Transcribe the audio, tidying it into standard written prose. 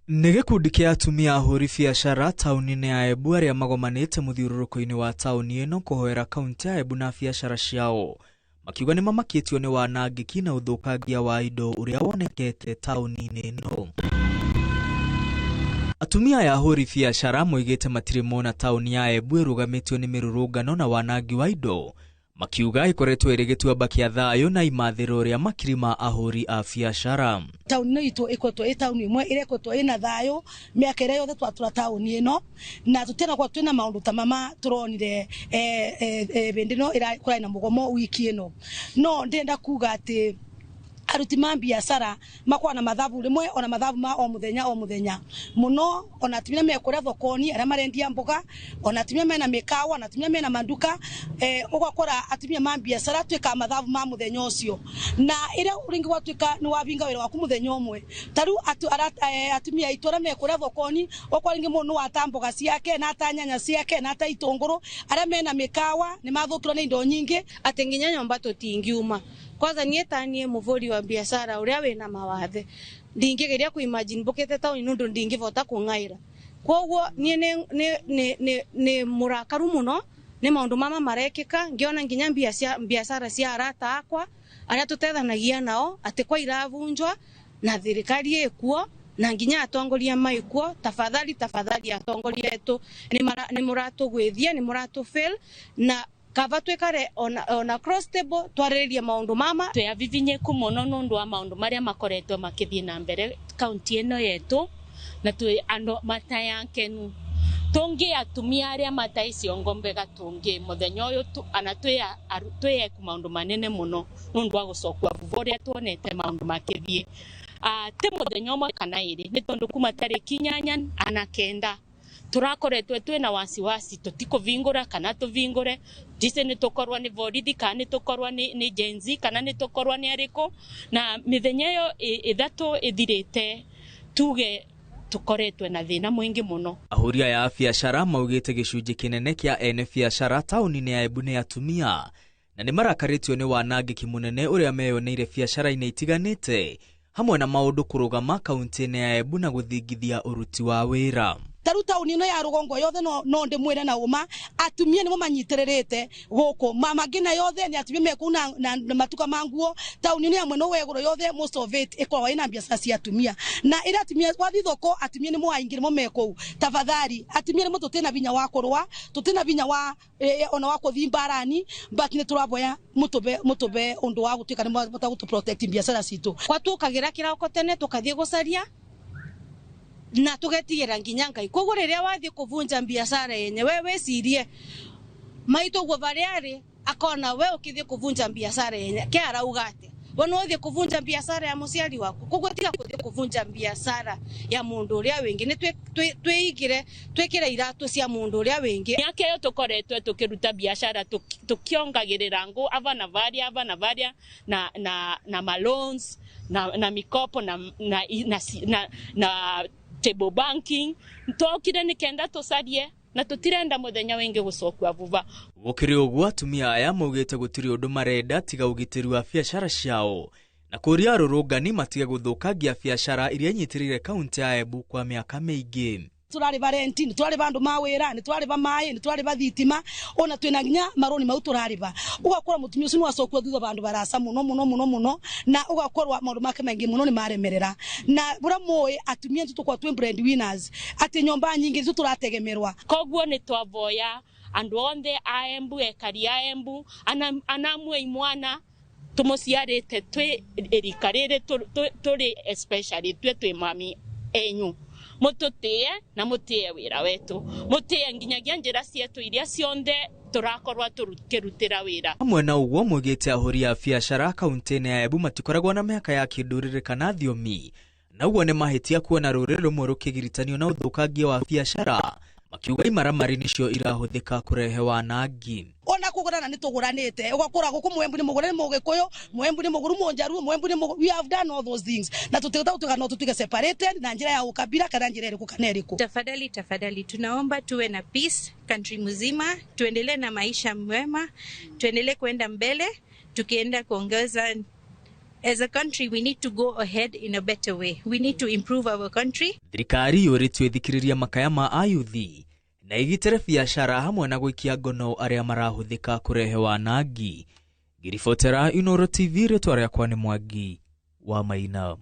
Nĩ gĩkundi kĩa atumia ahũri biacara taũni-inĩ ya Embu arĩa magomanĩte mũthiũrũrũko-inĩ wa taũni ĩno kũhoera kaunti ya Embu na biacara ciao, makiuga nĩ mamakĩtio nĩ wanangĩki na ũthũkangia wa indo ũrĩa wonekete taũni-inĩ ĩno. Atumia aya ahũri biacara moigĩte matirĩ mona taũni ya Embu ĩrũgamĩtio nĩ mĩrũrũngano na wanangi wa indo, makiuga ĩkoretwo ĩrĩ gĩtuamba kĩa thayũ na imathĩro rĩa makiri ma ahũri a biacara. Taũni ĩno itũ ĩkoretwo ĩ taũni ĩmwe ĩrĩa ĩkoretwo ĩna thayũ mĩaka ĩrĩa yothe twatũra taũni ĩno, na tũtianakorwo twĩna maũndũ ta mama tũronire hĩndĩ ĩno kũrarĩ na mũgomo wiki ĩno. No ndĩrenda kuga atĩ aruti ma biacara makoragwo na mathabu rimwe ona mathabu ma o muthenya o muthenya muno, ona atumia me kuria thokoni aria marendia mboga, ona atumia mena mikawa, ona atumia mena manduka, ugakora atumia ma biacara twika mathabu ma muthenya ucio, na ira ringi gwatuika ni wabinga wira waku muthenya umwe taru atumia aitu aria me kuria thokoni okwa ringi mundu wata mboga ciake na ata nyanya ciake na ata itunguru, aria mena mikawa ni mathukirwo ni indo nyingi ati nginya nyomba tutingiuma. Kwanza nie tanie muvuri wa biashara uria wina mawathe ndingigeria ku imagine mbukite tauni nundu ndingivota kung'aira. Koguo nie ni murakaru muno ni maundu mama marekika, ngiona nginya biashara cia arata akwa aria tutethanagia nao ati kwa iravunjwa na thirikari ikuo na nginya atongoria maikuo. Tafadhali tafadhali atongoria etu ni muratugwithia, ni muratufail, na kava twikare ona cross table twarĩrĩrie maũndũ mama. Twĩ avivinyeku mũno nũndũ wa maũndũ marĩa makoretwo makĩthiĩ na mbere kaunti ĩno yetu, na twĩ andũ matayakenu tũngĩ atumia arĩa matarĩ ciongo mbega tũngĩ mũthenya ũyũ ana twĩ maũndũ manene mũno nũndũ wa gũcokua vuva ũrĩa tuonete maũndũ makĩthiĩ. Ti mũthenya ũmwe kana ĩrĩ, nĩ tondũ kuma tarĩki 8 ana 9 turakoretwe twina wasiwasi tutikuvingura kana tuvingure jise ni tukorwa ni borithi kana ni tukorwa ni Gen Z kana ni tukorwa ni ariko, na mithenya yo ithatu ithirite tuge tukoretwe na thina mwingi muno. Ahũri aya a biacara maugĩte gĩcunjĩ kĩnene kĩa ene biacara taũni-inĩ ya Embu nĩ atumia, na nĩ marakarĩtio nĩ wanangĩki mũnene ũrĩa meyoneire biacara-inĩ itiganĩte hamwe na maũndũ kũrũgama kaunti-inĩ ya Embu na gũthingithia ũruti wa wĩra. Taru tauni ino ya rugongo yothe no ndimwire na uma atumia nimo manyitererete guku mama ngina yothe ni atumia meku na matuka manguo. Tauni ino ya mwena wa iguru yothe most of it ikoragwo ina biacara cia atumia, na ira atumia wathi thoko atumia nimo aingi nimo meku. Tafadhali atumia nimo tutina binya wa kurwa, tutina binya wa ona wa kuthi mbarani, but ni turaboya mutube undu wa gutuika ni mota gutu protect biacara citu. Kwa tukagira kiroko tene tukathie gucaria na tugetigira nginya Ngai. Koguo riria wathie kuvunja biashara yenye we wecirie maito guo varia ari akona we ukithie kuvunja biashara yenye ke arauga atia, we no uthie kuvunja biashara ya muciari waku. Koguo tiga kuthie kuvunja biashara ya mundu uria wingi, ni twigire twikire iratu cia mundu uria wingi. Miaka iyo tukoretwe tukiruta biashara tukiongagirira ngu ava na varia ava na varia na na na maloans na mikopo na na na, na table banking twokire ni kenda tucarie na tutirenda muthenya wingi gucokua vuva. Gukiri uguo atumia aya maugite gutiri undu marenda tiga ugitiri wa biacara ciao na kuria arũrũngani matige guthukangia biacara iria inyitirire kaunti ya Embu kwa miaka miingi. Turarĩva renti, nĩ turarĩva andũ ma wĩra, nĩ turarĩva maĩ, nĩ turarĩva thitima, ona twĩna nginya marũni mau turarĩva. Ũgakora mũtumia ũcio nĩ wacokua thutha vandũ barasa mũno mũno mũno mũno, na ũgakorwo maũndũ make maingĩ mũno nĩ maremerera. Na bũrĩa mũĩ atumia nĩ tũkoragwo twĩ bread winners, atĩ nyũmba nyingĩ nĩcio tũrategemerwa. Koguo nĩ twavoya andũ othe a Embu, ekari a Embu, anamwe imwana tũmũciarĩte twĩ rika rĩrĩ tũrĩ especially twĩ mami enyu, mututie na mutie wira wetu, mutie nginyagia njira cietu iria cionthe turakorwa tukirutira wira. Hamwe na uguo maugĩte ahũri a biacara kaunti-inĩ ya Embu matikoragwo na mĩhaka ya kĩndũrĩrĩ kana thiomi, na ũguo nĩ mahĩtia kuona rũrĩrĩ rũmwe rũkĩgiritanio na ũthũkangia wa biacara, makiuga imaramari nicio irahũthĩka kũrehe wanangi. Ona kugurana ni tuguranite, ugakora guku Mwembu ni mugure ni Mugikuyu, Mwembu ni muguru Munjaruo, Mwembu ni muguru. We have done all those things na tutiguta tuga no tutuike separated na njira ya ukabila kana njira iriku kana iriku. Tafadhali tafadhali tunaomba tuwe na peace country mzima, tuendelee na maisha mema, tuendelee kwenda mbele, tukienda kuongeza As a country, we need to go ahead in a better way. We need to improve our country. Thirikari yũrĩtio ĩthikĩrĩria makaya ma ayuthi na ĩgitĩre biacara hamwe na gũikia ngono arĩa marahũthĩka kũrehe wanangi. Ngĩribotera Inooro TV, rĩtwa rĩakwa nĩ Mwangi wa Maina.